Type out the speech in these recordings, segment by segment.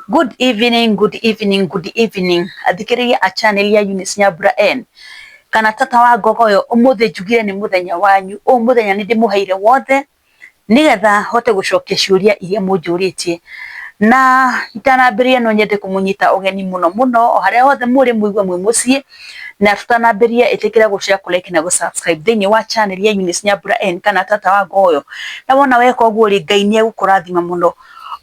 Good evening, good evening, good evening. Athikĩrĩria a channel ya Eunice Nyambura N kana tata wa ngogoyo, ũmũthĩ njugire nĩ mũthenya wanyu. Ũyũ mũthenya nĩ ndĩmũheire wothe nĩgetha hote gũcokia ciũria iria mũnjũrĩtie. Na itanambĩrĩria no nyende kũmũnyita ũgeni mũno mũno o harĩa hothe mũrĩ mũigue mwĩ mũciĩ. Na tũtanambĩrĩria ĩtĩkĩra gũ share, kũ like na gũ subscribe thĩinĩ wa channel ya Eunice Nyambura N kana tata wa ngogoyo. Na wona weka ũguo rĩ, Ngai nĩ egũkũrathima mũno.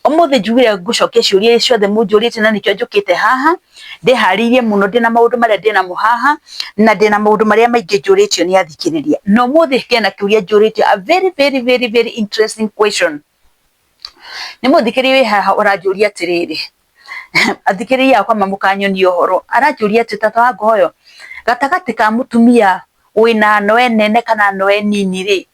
Ũmũthĩ njugire ngũcokia ciũria iria ciothe mũnjũrĩtie na nĩkĩo njũkĩte haha ndĩharĩirie mũno, ndĩna maũndũ marĩa ndĩnamo haha na ndĩna maũndũ marĩa maingĩ njũrĩtio nĩ athikĩrĩria. Na ũmũthĩ hena kĩũria njũrĩtio, a very very very very interesting question. Nĩ mũthikĩrĩria wĩ haha ũranjũria atĩrĩrĩ, athikĩrĩria akwa mamũkanyonia ũhoro, aranjũria atĩ tata wa ngoyo, gatagatĩ ka mũtumia wĩna noe nene kana noe nini rĩ,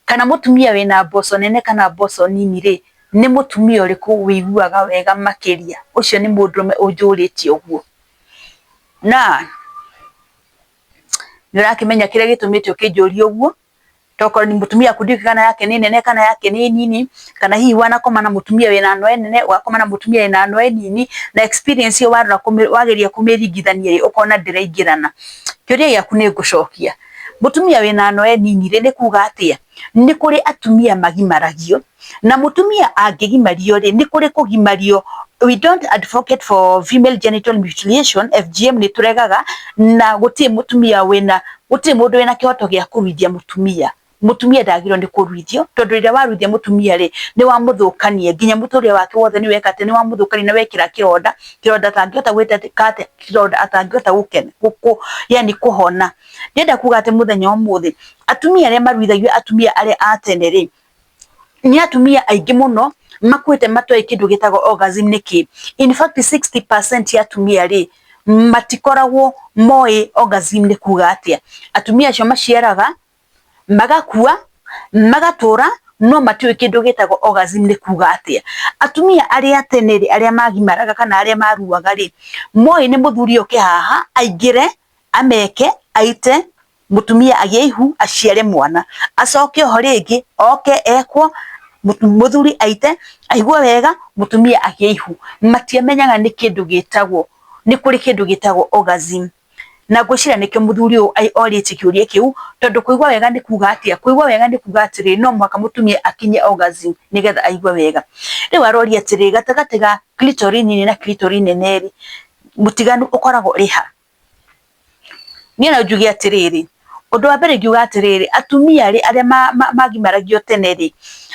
kana mũtumia wĩna mboco nene kana mboco nini rĩ, nĩ mũtumia ũrĩkũ wĩiguaga wega makĩria? Ũcio nĩ mũndũrũme ũnjũrĩtie ũguo. Na nĩ ũrakĩmenya kĩrĩa gĩtũmĩte ũkĩnjũrie ũguo, tokorwo nĩ mũtumia waku ndiũĩ kana yake nĩ nene kana yake nĩ nini, kana hihi wanakoma na mũtumia wĩna noe nene, ũgakoma na mũtumia wĩna noe nini, na experience ĩyo warora wageria kũmĩringithania rĩ, ũkona ndĩraingĩrana. Kĩũria gĩaku nĩ ngũcokia. Mũtumia wĩna noe nini rĩ, nĩ kuga atĩa? Nĩ kũrĩ atumia magimaragio, na mũtumia angĩgimario rĩ, nĩ kũrĩ kũgimario. We don't advocate for female genital mutilation, FGM nĩ tũregaga, na gũtirĩ mũtumia wĩna, gũtirĩ mũndũ wĩna kĩhoto gĩa kũruithia mũtumia. Mũtumia ndagĩrĩirwo nĩ kũruithio, tondũ rĩrĩa waruithia mũtumia rĩ, nĩ wamũthũkania nginya mũtũrĩre wake wothe nĩ weka atĩ nĩ wamũthũkania na wekĩra kĩronda, kĩronda atangĩhota gwĩka atĩa, kĩronda atangĩhota yani kũhona. Ndĩrenda kuga atĩ mũthenya wa ũmũthĩ, atumia arĩa maruithagio, atumia arĩa a tene rĩ, nĩ atumia aingĩ mũno makuĩte matoĩ kĩndũ gĩtagwo orgasm nĩ kĩ. In fact 60% ya atumia rĩ, matikoragwo moĩ orgasm nĩ kuga atĩa. Atumia acio maciaraga, magakua, magatũra, no matiũĩ kĩndũ gĩtagwo orgasm nĩ kuga atĩa. Atumia arĩa tene rĩ, arĩa magimaraga kana arĩa maruaga rĩ, moĩ nĩ mũthuri oke haha, aingĩre, ameke, aite, mũtumia agĩe ihu, aciare mwana, acoke oho rĩngĩ, oke ekwo, mũthuri aite, aigue wega, mũtumia agĩe ihu. Matiamenyaga nĩ kĩndũ gĩtagwo, nĩ kũrĩ kĩndũ gĩtagwo orgasm. Na ngwĩciria nĩkĩo mũthuri ũyũ orĩtie kĩũria kĩu, tondũ kũigua wega nĩ kuga atĩa? Kũigua wega nĩ kuga atĩrĩrĩ, no mũhaka mũtumia akinye orgasm nĩgetha aigue wega. Rĩu aroria atĩrĩrĩ, gatagatĩ ga clitoris nini na clitoris nene rĩ, mũtiganu ũkoragwo ũrĩ ha? Niĩ no njuge atĩrĩrĩ, ũndũ wa mbere ingiuga atĩrĩrĩ, atumia rĩ, arĩa magimaragio tene rĩ,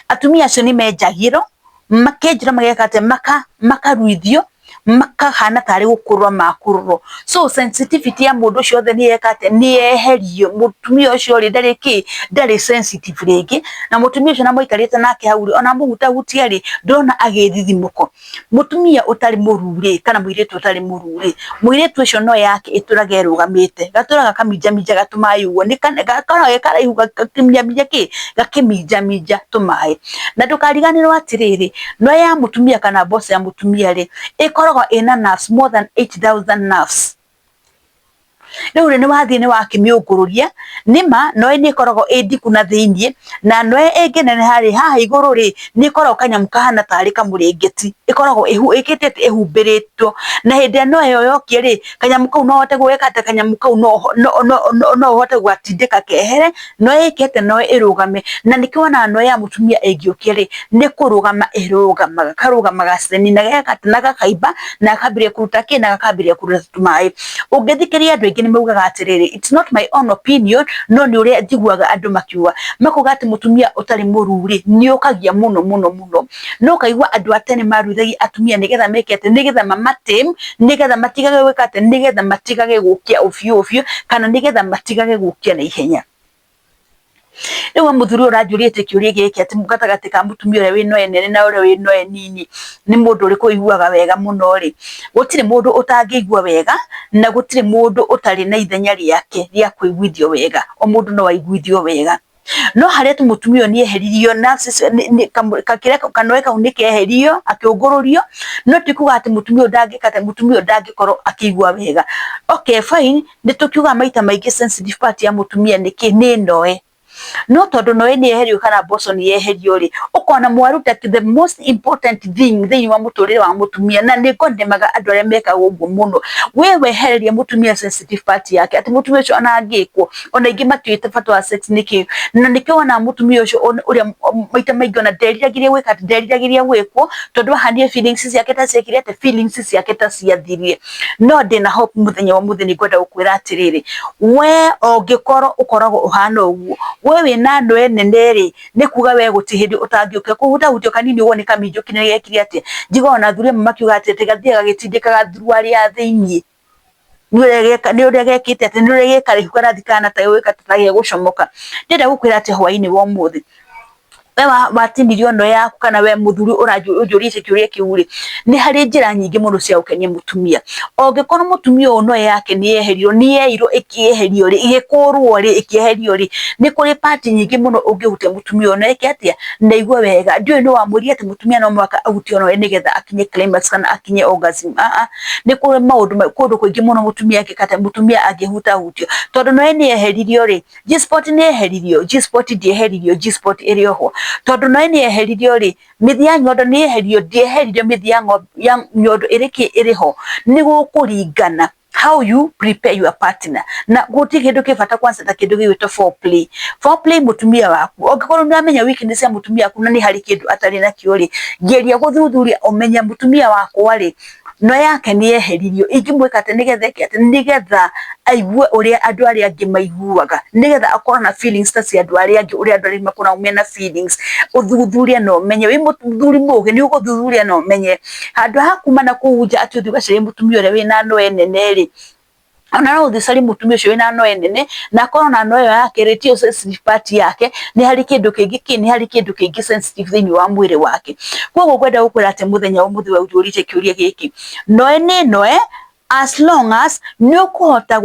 atumia acio nĩ menjagĩrwo, makenjwo mageka atĩa, makaruithio, makahana tarĩ gũkũrũrwo makũrũrwo. So sensitivity ya mũndũ ũcio othe nĩ yeka atĩa, nĩ yeherio. Mũtumia ũcio rĩ, ndarĩ kĩ, ndarĩ sensitive rĩngĩ, na mũtumia ũcio na mũikarĩte nake hau rĩ, ona mũhutahutia rĩ, ndũrona agĩthithimũka. Mũtumia ũtarĩ mũruu rĩ, kana mũirĩtu ũtarĩ mũruu rĩ, mũirĩtu ũcio no yake ĩtũraga ĩrũgamĩte, gatũraga kaminjaminjaga tũmaĩ ũguo, gakoragwo ge karaihu gakĩminjaminja kĩ, gakĩminjaminja tũmaĩ. Na ndũkariganĩrwo atĩrĩrĩ, no ya mũtumia kana mboco ya mũtumia rĩ, ĩkoragwo ĩna nerves more than 8000 nerves. Rĩu rĩ, nĩ wathiĩ nĩ wakĩmĩũngũrũria, nĩma noe nĩ ĩkoragwo ĩ ndiku na thĩiniĩ, na noe ĩngĩneneha rĩ, haha igũrũ rĩ, nĩ ĩkoragwo kanyamũ kahana tarĩ kamũrĩngĩti, ĩkoragwo ĩkĩte atĩ ĩhumbĩrĩtwo, na hĩndĩ ĩrĩa noe ĩyo yokia rĩ, kanyamũ kau no ũhote gwĩka atĩ, kanyamũ kau no ũhote gũgatindĩka kehere, noe ĩke atĩ, noe ĩrũgame, na nĩkĩo wonaga noe ya mũtumia ĩngĩũkia rĩ, nĩ kũrũgama ĩrũgamaga, karũgamaga ceni na geka atĩ, na gakaimba, na gakambĩrĩria kũruta kĩ, na gakambĩrĩria kũruta tũmaĩ. Ũngĩthikĩrĩria andũ aingĩ nĩ maugaga atĩrĩrĩ, it's not my own opinion, no nĩ ũrĩa njiguaga andũ makiuga, makauga atĩ mũtumia ũtarĩ mũruu rĩ, nĩ okagia mũno mũno mũno, no ũkaigua andũ a tene maruithagia atumia nĩgetha meke atĩ, nĩgetha mamatame, nĩgetha matigage gwĩka atĩ, nĩgetha matigage gũkia ũbiũ ũbiũ, kana nĩgetha matigage gũkia na ihenya. Rĩu we mũthuri ũyũ ũranjũrĩtie kĩũria gĩkĩ atĩ gatagatĩ ka mũtumia ũrĩa wĩ noe nene na ũrĩa wĩ noe nini nĩ mũndũ ũrĩkũ ũiguaga wega mũno rĩ, gũtirĩ mũndũ ũtangĩigua wega na gũtirĩ mũndũ ũtarĩ na ithenya rĩake rĩa kũiguithio wega, o mũndũ no aiguithio wega. No harĩa tu mũtumia ũyũ nĩ eheririo kanoe kau nĩ keheririo akĩũngũrũrio, no ti kuga atĩ mũtumia ũyũ ndangĩka atĩ mũtumia ũyũ ndangĩkorwo akĩigua wega. Okay fine, nĩ tũkiugaga maita maingĩ sensitive part ya mũtumia nĩ kĩ? Nĩ noe. No tondu noe nĩ yeherio kana mboco nĩ yeherio rĩ, ũkona mwaruta the most important thing thĩinĩ wa mũtũrĩre wa mũtumia, na nĩ ngondemaga andũ arĩa mekaga ũguo mũno. We wehereria mũtumia sensitive part yake, atĩ mũtumia ũcio ona angĩkwo, ona aingĩ matiũĩ bata wa sex nĩ kĩ, na nĩkĩo wonaga mũtumia ũcio ũrĩa maita maingĩ ona nderiragĩria gwĩka atĩ nderiragĩria gwĩkwo, tondũ ahanire feelings ciake ta ciekire atĩ feelings ciake ta ciathirire. No ndĩna hope mũthenya wa ũmũthĩ nĩ ngwenda gũkwĩra atĩrĩrĩ, we ũngĩkorwo ũkoragwo ũhana ũguo, we wĩna ndwere nene rĩ, nĩ kuga we gũtirĩ hĩndĩ ũtangĩũkĩra kũhutahutio kanini ũguo nĩ kaminjũki nĩ gekire atĩa. Njiguaga ona athuri amwe makiuga atĩ gathiaga gagĩtindĩkaga thuruarĩ ya thĩiniĩ, nĩ ũrĩa gekĩte atĩ nĩ ũrĩa gĩkaraihu karathiĩ kahana ta gegũcomoka. Ndĩrenda gũkwĩra atĩ hwainĩ wa ũmũthĩ, we watinirio ndoo yaku kana we mũthuri ũnjũrĩtie kĩũria kĩu rĩ, nĩ harĩ njĩra nyingĩ mũno cia gũkenia mũtumia. Ũngĩkorwo mũtumia ũyũ ndoo yake nĩ yeherio, nĩ yeirwo ĩkĩeherio rĩ, ĩgĩkũrwo rĩ, ĩkĩeherio rĩ, nĩ kũrĩ part nyingĩ mũno ũngĩhutia mũtumia ũyũ na eke atĩa, na aigue wega. Ndiũĩ nũ wamwĩrire atĩ mũtumia no mũhaka ahutie ndoo nĩgetha akinye climax kana akinye orgasm, aa, nĩ kũrĩ maũndũ kũndũ kũingĩ mũno mũtumia angĩka atĩa, mũtumia angĩhutahutio. Tondũ ndoo nĩ yeheririo rĩ, G-spot nĩ yeheririo, G-spot ndĩeheririo, G-spot ĩrĩ oho. Tondũ noe nĩ yeheririo rĩ, mĩthia ya nyondo nĩ yeheririo, ndĩeheririo, mĩthia ya nyondo ĩrĩ kĩ, ĩrĩ ho. Nĩ gũkũringana how you prepare your partner. Na gũtirĩ kĩndũ kĩ bata kwanza ta kĩndũ gĩgwĩtwo foreplay. Foreplay mũtumia waku, ũngĩkorwo nĩ ũramenya weakness ya mũtumia waku na nĩ harĩ kĩndũ atarĩ nakĩo rĩ, geria gũthuthuria ũmenye mũtumia wakwa rĩ, no yake nĩ yeheririo, ingĩmwĩka atĩa nĩgetha eke atĩa, nĩgetha aigue ũrĩa andũ arĩa angĩ maiguaga, nĩgetha akorwo na feelings ta cia andũ arĩa angĩ, ũrĩa andũ arĩa angĩ makoragwo mena feelings. Ũthuthurie na ũmenye, wĩ mũthuri mũgĩ nĩ ũgũthuthuria na ũmenye, handũ ha kuma na kũu nja atĩ ũthiĩ ũgacarie mũtumia ũrĩa wĩna ndwere nene rĩ, ona no ũthiĩ ũcarie mũtumia ũcio wĩna ndwere nene, na akorwo ona ndwere ĩyo yake rĩ, tiyo sensitive part yake, nĩ harĩ kĩndũ kĩngĩ kĩ, nĩ harĩ kĩndũ kĩngĩ sensitive thĩinĩ wa mwĩrĩ wake. Koguo ngwenda gũkwĩra atĩ mũthenya wa ũmũthĩ we ũnjũrĩtie kĩũria gĩkĩ, noe nĩ noe as long as nĩ ũkũhota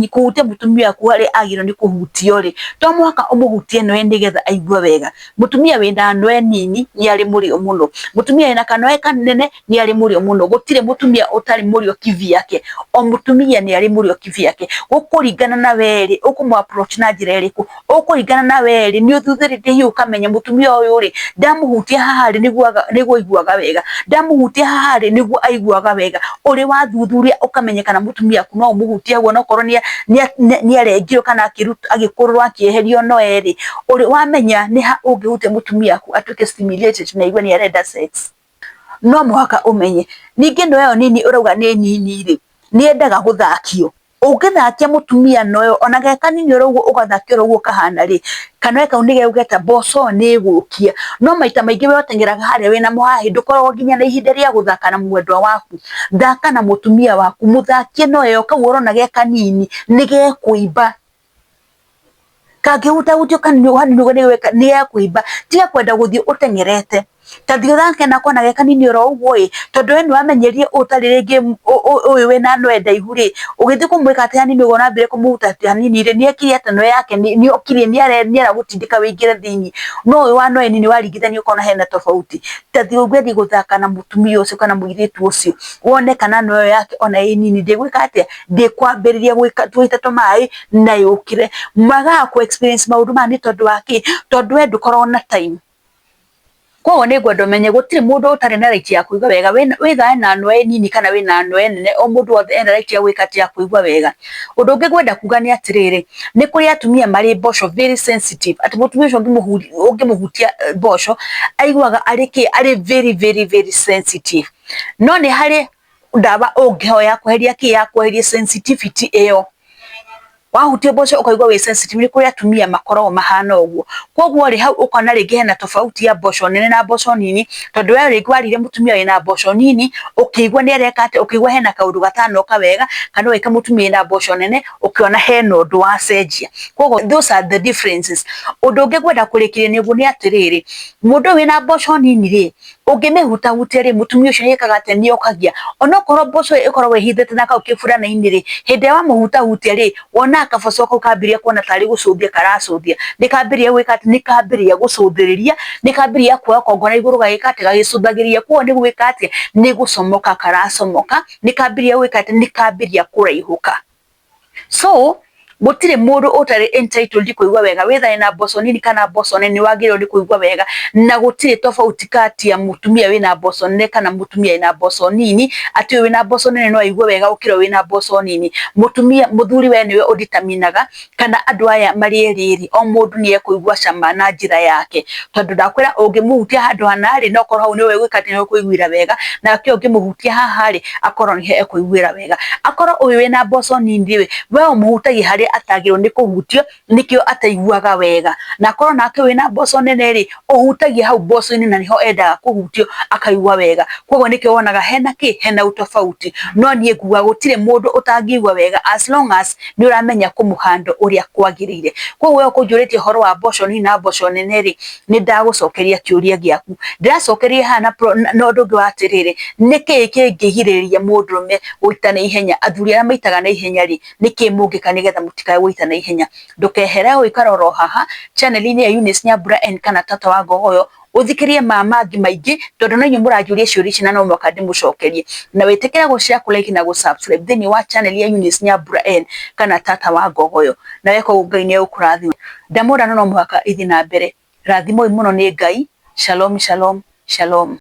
kũhutia mũtumia waku harĩa agĩrĩirwo nĩ kũhutio rĩ, to mũhaka ũmũhutie noe nĩgetha aigue wega. Mũtumia wĩna noe nini nĩ arĩ mũrĩo mũno, mũtumia wĩna kanoe kanene nĩ arĩ mũrĩo mũno, gũtirĩ mũtumia ũtarĩ mũrĩo kivyake, o mũtumia nĩ arĩ mũrĩo kivyake. Gũkũringana na we rĩ, ũkũmũ approach na njĩra ĩrĩkũ, ũkũringana na we rĩ, nĩ ũthuthurĩtie hihi ũkamenya mũtumia ũyũ rĩ, ndamũhutia haha rĩ, nĩguo aiguaga wega, ndamũhutia haha rĩ, nĩguo aiguaga wega. Ũrĩ wathuthuria ũkamenya kana mũtumia waku no ũmũhutie ũguo onokorwo nĩ arengirwo kana agĩkũrũrwo akĩeherio noe rĩ, ũrĩ wamenya nĩ ha ũngĩhutia mũtumia waku atuĩke stimulated na aigue nĩ arenda sex. No mũhaka ũmenye. Ningĩ noe ĩyo nini ũrauga nĩ nini rĩ, nĩ yendaga gũthakio. Ũngĩthakia mũtumia noyo ona ge kanini oro ũguo ũgathakia oro ũguo kahana rĩ, kanoe kau nĩ gegũgeta mboco nĩ ĩgũkia. No maita maingĩ we ũteng'eraga harĩa wĩna mũhahĩ ndũkoragwo nginya na ihinda rĩa gũthaka na mwendwa waku. Thaka na mũtumia waku, mũthakie noyo kau ũrona ge kanini nĩ gekũimba. Kangĩhutahutio kanini hanini ũguo nĩ gekũimba. Tiga kwenda gũthiĩ ũteng'erete, ta thiĩ ũthake nako ona ge kanini oro ũguo ĩ, tondũ we nĩ wamenyerire ũtarĩ rĩngĩ ũyũ wĩna ndwere ndaihu rĩ, ũgĩthiĩ kũmwĩka atĩ hanini ũguo ũrambĩrĩria kũmũhutahutia hanini rĩ, nĩ ekire atĩ ndwere yake nĩ okire nĩ aragũtindĩka wĩingĩre thĩiniĩ. No ũyũ wa ndwere nini waringithania ũkona hena tofauti. Ta thiĩ ũgerie gũthaka na mũtumia ũcio kana mũirĩtu ũcio, wone kana ndwere ĩyo yake ona ĩ nini ndĩgwĩka atĩa, ndĩkwambĩrĩria gwĩka tũita tũmaĩ na yũkĩre. Magaga kũ experience maũndũ maya nĩ tondũ wa kĩ? Tondũ we ndũkoragwo na time. Koguo nĩ ngwenda ũmenye gũtirĩ mũndũ ũtarĩ na right ya kũigua wega, whether ena ndwere nini kana wĩna ndwere nene, o mũndũ wothe ena right ya gwĩka atĩ ya kũigua wega. Ũndũ ũngĩ ngwenda kuga nĩ atĩrĩrĩ, nĩ kũrĩ atumia marĩ mboco very sensitive, atĩ mũtumia ũcio ũngĩmũhutia mboco, aiguaga arĩ kĩ, arĩ very very very sensitive. No nĩ harĩ ndawa ũngĩheo ya kweheria kĩ, ya kweheria sensitivity ĩyo. Wahutia mboco ũkaigua wĩ sensitive, nĩ kũrĩ atumia makoragwo mahana ũguo. Koguo rĩ, hau ũkona rĩngĩ hena tofauti ya mboco nene na mboco nini, tondũ we rĩngĩ warĩire mũtumia wĩna mboco nini, ũkĩigua nĩ areka atĩa, ũkĩigua hena kaũndũ gatanoka wega, kana ũgĩka mũtumia wĩna mboco nene, ũkĩona hena ũndũ wacenjia. Koguo those are the differences. Ũndũ ũngĩ ngwenda kũrĩkĩrĩria naguo nĩ atĩrĩrĩ, mũndũ ũyũ wĩna mboco nini rĩ, ũngĩmĩhutahutia rĩ, mũtumia ũcio nĩekaga atĩa, nĩokagia. Onokorwo mboco ĩyo ĩkoragwo ĩhithĩte na kau kĩburana-inĩ rĩ, hĩndĩ ĩrĩa wamũhutahutia rĩ, wonaga kaboco kau kambĩrĩria kuona tarĩ gũcũthia karacũthia, nĩkambĩrĩria gwĩka atĩ, nĩkambĩrĩria gũcũthĩrĩria, nĩkambĩrĩria kuoya kongo na igũrũ gagĩka atĩ, gagĩcũthagĩrĩria, koguo nĩ gwĩka atĩa, nĩ gũcomoka karacomoka, nĩkambĩrĩria gwĩka atĩ, nĩkambĩrĩria kũraihũka. So Gũtirĩ mũndũ ũtarĩ entitled kũigua wega, whether ena mboco nini kana mboco nene, nĩ wagĩrĩirwo nĩ kũigua wega, na gũtirĩ tofauti kati ya mũtumia wĩna mboco nene kana mũtumia wĩna mboco nini, atĩ ũyũ wĩna mboco nene no aigue wega gũkĩra ũyũ wĩna mboco nini. Mũtumia, mũthuri we nĩwe ũnditaminaga kana andũ aya marĩ erĩ rĩ, o mũndũ nĩ ekũigua cama na njĩra yake, tondũ ndakwĩra ũngĩmũhutia handũ hana rĩ, no korwo hau nĩwe gwĩka atĩ nĩwe ũkũiguĩra wega, nake ũngĩmũhutia haha rĩ, akorwo nĩho ekũiguĩra wega. Akorwo ũyũ wĩna mboco nini rĩ, we ũmũhutagia harĩa atagĩrĩirwo nĩ kũhutio, nĩkĩo ataiguaga wega, na akorwo nake wĩna mboco nene rĩ, ũhutagia hau mboco-inĩ na nĩho endaga kũhutio akaigua wega. Koguo nĩkĩo wonaga hena kĩ, hena utofauti. No niĩ nguga gũtirĩ mũndũ ũtangĩigua wega as long as nĩ ũramenya kũmũ handle ũrĩa kwagĩrĩire. Koguo we ũkũnjũrĩtie ũhoro wa mboco nini na mboco nene rĩ, nĩ ndagũcokeria kĩũria gĩaku. Ndĩracokeria haha na ũndũ ũngĩ wa atĩrĩrĩ, nĩkĩĩ kĩngĩgirĩrĩria mũndũrũme gũita na ihenya? Athuri arĩa maitaga na ihenya rĩ, nĩkĩĩ mũngĩka nĩgetha mũtikae gũita na ihenya? Ndũkehere ũikare oro haha channel-inĩ ya Eunice Nyambura N kana Tata wa Ngogoyo, ũthikĩrĩrie ma mangĩ maingĩ, tondũ no inyuĩ mũranjũria ciũria ici na no mũhaka ndĩmũcokerie. Na wĩtĩkĩre gũ share, kũ like na gũ subscribe thĩinĩ wa channel ya Eunice Nyambura N kana Tata wa Ngogoyo. Na weka ũguo Ngai nĩ egũkũrathima. Ndamũrano no mũhaka ithiĩ na mbere. Rathimoi mũno nĩ Ngai. Shalom, shalom, shalom.